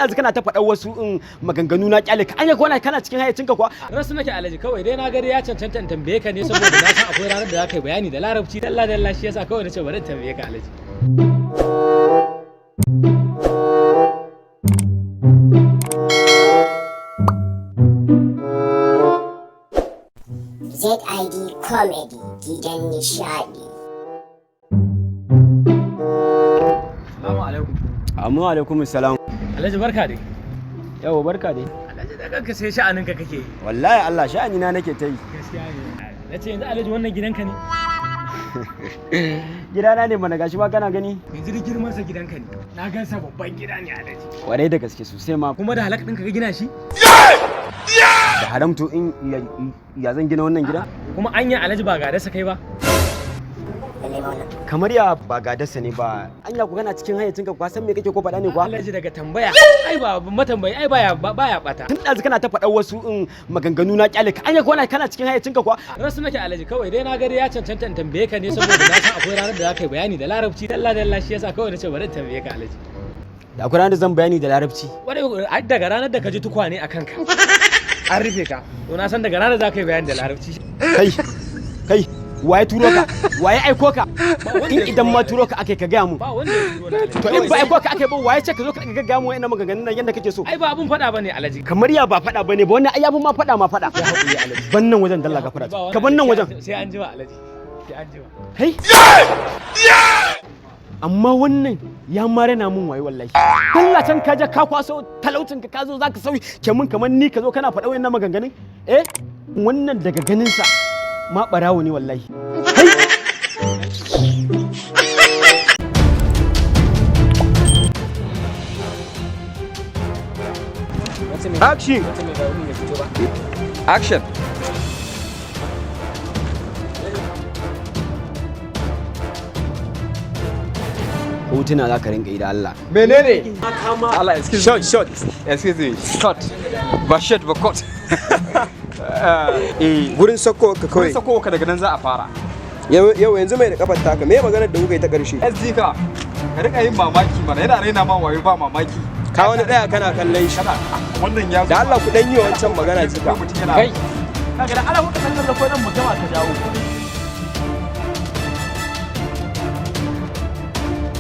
Ɗazu kana ta faɗa wasu maganganu na kyale ka. Anya ko kana cikin hayyacinka kuwa? Rasu nake, Alhaji. Kawai dai na ga dai ya cancanta in tambaye ka ne, saboda na san akwai ranar da za ka yi bayani da Larabci dalla dalla. Shi yasa kawai na ce bari in tambaye ka, Alhaji. ZID Comedy, gidan nishadi. Assalamu alaikum. Amma alaikum salam. Alhaji, barka dai. Yawa, barka dai. Alhaji, da kanka sai sha'aninka kake yi. Wallahi Allah, sha'ani na nake ta yi. Gaskiya ne. Na ce yanzu, Alhaji, wannan gidanka ne? Gidana ne mana, gashi ma kana gani. Yanzu da girman sa gidanka ne. Na gansa, babban gida ne, Alhaji. Kwarai da gaske, sosai ma. Kuma da halak ɗinka ka gina shi? Da haramto in ya zan gina wannan gida? Kuma anya, Alhaji, ba gadarsa kai ba? Kamar ya ba gadarsa ne ba? Anya ku kana cikin hayyacinka kuwa? San me kake ko faɗa ne kuwa? Alhaji, daga tambaya ai ba matambayi ai baya bata. Tun ɗazu kana ta faɗa wasu maganganu na kyale ka. Anya ko kana cikin hayyacinka kuwa? Rasu nake, Alhaji. Kawai dai na ga dai ya cancanta in tambaye ka ne, saboda na san akwai ranar da za ka yi bayani da Larabci dalla dalla. Shi yasa kawai na ce bari in tambaye ka, Alhaji. Da akwai ranar da zan bayani da Larabci? Wani ai daga ranar da ka ji tukwane a kanka an rufe ka, to na san daga ranar za ka yi bayani da Larabci. Kai, kai, waye turo ka? Waye aiko ka? Wanda In ya idan turo ma ni. turo ka akai, ka gaya mu. Ba wanda ya turo ni, Alhaji. To in ba aiko ka akai ba, waye ce ka zo ka gaya mu wa'annan maganganun nan yanda kake so? Ai ba abun faɗa bane, Alhaji. Kamar ya ba faɗa bane ba? Wannan ai yafi ma faɗa ma faɗa. Ya haƙuri, Alhaji. Ban nan wajen dalla, gafara. Ba wani Ka ban nan Alhaji, wajen. Sai an jima, Alhaji, sai an jima. Kai, amma wannan ya ma rena mun waye wallahi. Dalla can ka je ka kwaso talaucin ka, ka zo zaka sauyi ke mun kamar ni, ka zo kana faɗa wayannan maganganun. Eh, wannan daga ganin sa ma barawo ne wallahi. Kai. Action! Action! Hotuna za ka rinka yi da Allah. Menene? Allah, excuse me. Short, short. Excuse me. Short. Ba short ba, cut. Eh, Gurin sakko ka kawai kawai. Sako ka daga nan za a fara. Yau yau, yanzu mai da kafar taka, me maganar da kuka yi ta karshe? SD ka. Ka rika yin mamaki mana, yana raina ma wayo, ba mamaki. Ka wani daya kana kallon shi. Kana wannan ya zo. Da Allah ku dan yi wa wancan magana, jika. Mutum yana Kai. Kaga da Allah kuka san da ko nan mu gama ka dawo.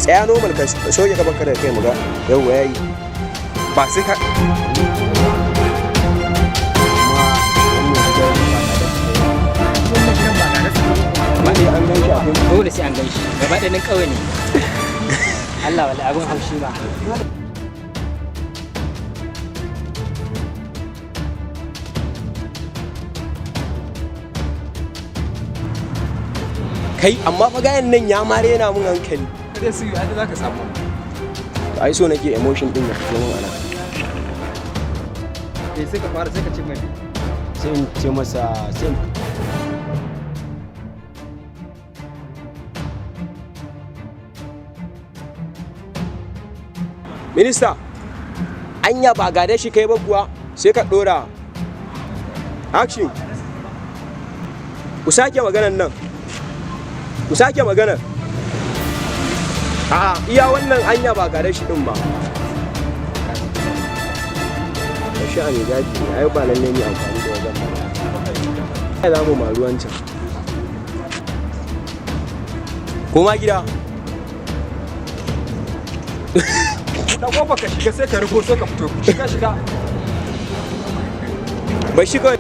Tsaya normal, ka soke kafar ka daga kai mu ga. Yau yayi. Ba sai ka Wannan gidan ba gadarsa ba? Dole an gan shi akwai. Dole sai an gan shi, gaba ɗaya nan ƙauye ne. Allah, wala abin haushi ba. Kai, amma fa gayan nan ya ma rena mun hankali. Dai su yi ai za ka samu. To ai so nake emotion din ya fito mun ana. Eh, sai ka fara, sai ka ce mai. Sai in ce masa sai Minista, anya ba gade shi kai ba kuwa? Sai ka dora. Action. Ku sake maganar nan. Ku sake maganar. A'a, iya wannan anya ba gade shi din ba. Ka shi a mai gadi ne, ai ba lalle ne amfani da wajen ba. Ai za mu maru wancan. Koma gida. Da kofa ka shiga, sai ka rufo, sai ka fito. Shiga, shiga. Bai shi kawai.